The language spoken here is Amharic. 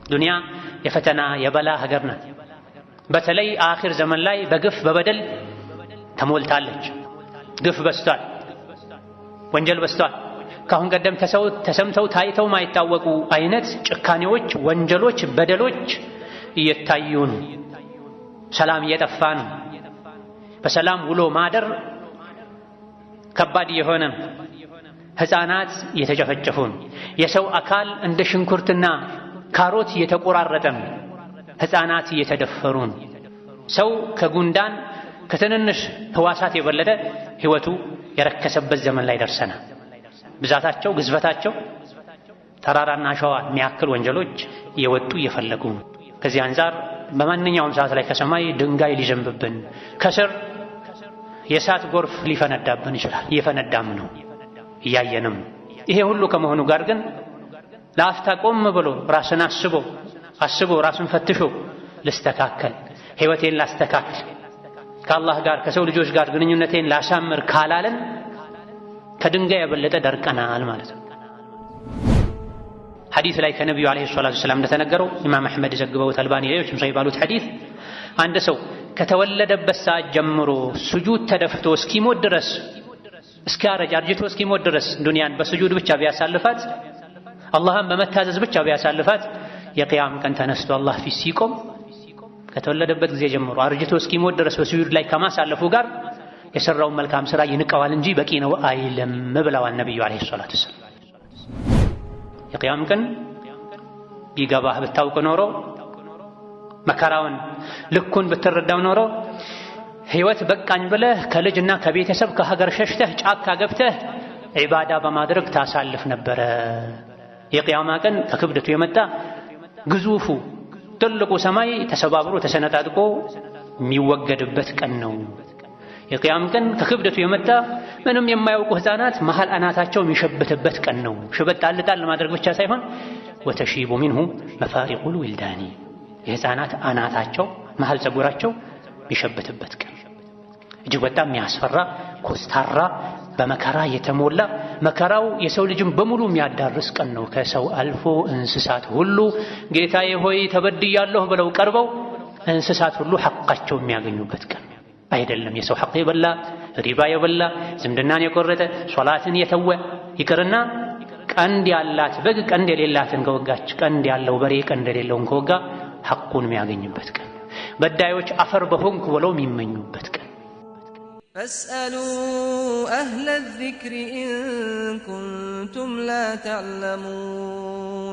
ዱንያ የፈተና የበላ ሀገር ናት። በተለይ አኺር ዘመን ላይ በግፍ በበደል ተሞልታለች። ግፍ በዝቷል፣ ወንጀል በዝቷል። ከአሁን ቀደም ተሰምተው ታይተው ማይታወቁ አይነት ጭካኔዎች፣ ወንጀሎች፣ በደሎች እየታዩ ነው። ሰላም እየጠፋ ነው። በሰላም ውሎ ማደር ከባድ እየሆነ ነው። ሕፃናት እየተጨፈጨፉ ነው። የሰው አካል እንደ ሽንኩርትና ካሮት እየተቆራረጠ ነው። ሕፃናት እየተደፈሩ ነው። ሰው ከጉንዳን ከትንንሽ ህዋሳት የበለጠ ህይወቱ የረከሰበት ዘመን ላይ ደርሰናል። ብዛታቸው ግዝፈታቸው ተራራና አሸዋ የሚያክል ወንጀሎች እየወጡ እየፈለጉ ነው። ከዚህ አንፃር በማንኛውም ሰዓት ላይ ከሰማይ ድንጋይ ሊዘንብብን ከስር የእሳት ጎርፍ ሊፈነዳብን ይችላል። እየፈነዳም ነው፣ እያየንም። ይሄ ሁሉ ከመሆኑ ጋር ግን ለአፍታ ቆም ብሎ ራስን አስቦ አስቦ ራስን ፈትሾ ልስተካከል፣ ህይወቴን ላስተካክል፣ ከአላህ ጋር ከሰው ልጆች ጋር ግንኙነቴን ላሳምር ካላለን ከድንጋይ የበለጠ ደርቀናል ማለት ነው። ሐዲስ ላይ ከነቢዩ ዓለይሂ ሰላቱ ወሰላም እንደተነገረው ኢማም አሕመድ ዘግበውት፣ አልባኒ ሌሎችም ሰው ባሉት ሐዲስ አንድ ሰው ከተወለደበት ሰዓት ጀምሮ ስጁድ ተደፍቶ እስኪሞት ድረስ እስኪያረጅ አርጅቶ እስኪሞት ድረስ ዱንያን በስጁድ ብቻ ቢያሳልፋት፣ አላህን በመታዘዝ ብቻ ቢያሳልፋት፣ የቅያም ቀን ተነስቶ አላህ ፊት ሲቆም ከተወለደበት ጊዜ ጀምሮ አርጅቶ እስኪሞት ድረስ በስጁድ ላይ ከማሳለፉ ጋር የሰራውን መልካም ስራ ይንቀዋል እንጂ በቂ ነው አይልም ብለዋል ነቢዩ ዓለይሂ ሰላቱ ወሰላም። የቅያም ቀን ቢገባህ ብታውቅ ኖሮ፣ መከራውን ልኩን ብትረዳው ኖሮ፣ ህይወት በቃኝ ብለህ ከልጅና ከቤተሰብ ከሀገር ሸሽተህ ጫካ ገብተህ ዒባዳ በማድረግ ታሳልፍ ነበረ። የቅያማ ቀን ከክብደቱ የመጣ ግዙፉ ትልቁ ሰማይ ተሰባብሮ ተሰነጣጥቆ የሚወገድበት ቀን ነው። የቅያም ቀን ከክብደቱ የመጣ ምንም የማያውቁ ሕፃናት መሃል አናታቸው የሚሸብትበት ቀን ነው። ሽበት ጣል ጣል ለማድረግ ብቻ ሳይሆን ወተሺቡ ሚንሁ መፋሪቁል ዊልዳኒ፣ የሕፃናት አናታቸው መሃል ፀጉራቸው የሚሸብትበት ቀን፣ እጅግ በጣም የሚያስፈራ፣ ኮስታራ፣ በመከራ የተሞላ፣ መከራው የሰው ልጅን በሙሉ የሚያዳርስ ቀን ነው። ከሰው አልፎ እንስሳት ሁሉ ጌታዬ ሆይ ተበድያለሁ ብለው ቀርበው እንስሳት ሁሉ ሐቃቸው የሚያገኙበት ቀን አይደለም። የሰው ሐቅ የበላ፣ ሪባ የበላ፣ ዝምድናን የቆረጠ፣ ሶላትን የተወ ይቅርና ቀንድ ያላት በግ ቀንድ የሌላትን ከወጋች፣ ቀንድ ያለው በሬ ቀንድ የሌለውን ከወጋ ሐቁን የሚያገኝበት ቀን፣ በዳዮች አፈር በሆንኩ ብለው የሚመኙበት ቀን። فاسألوا أهل الذكر إن كنتم لا تعلمون።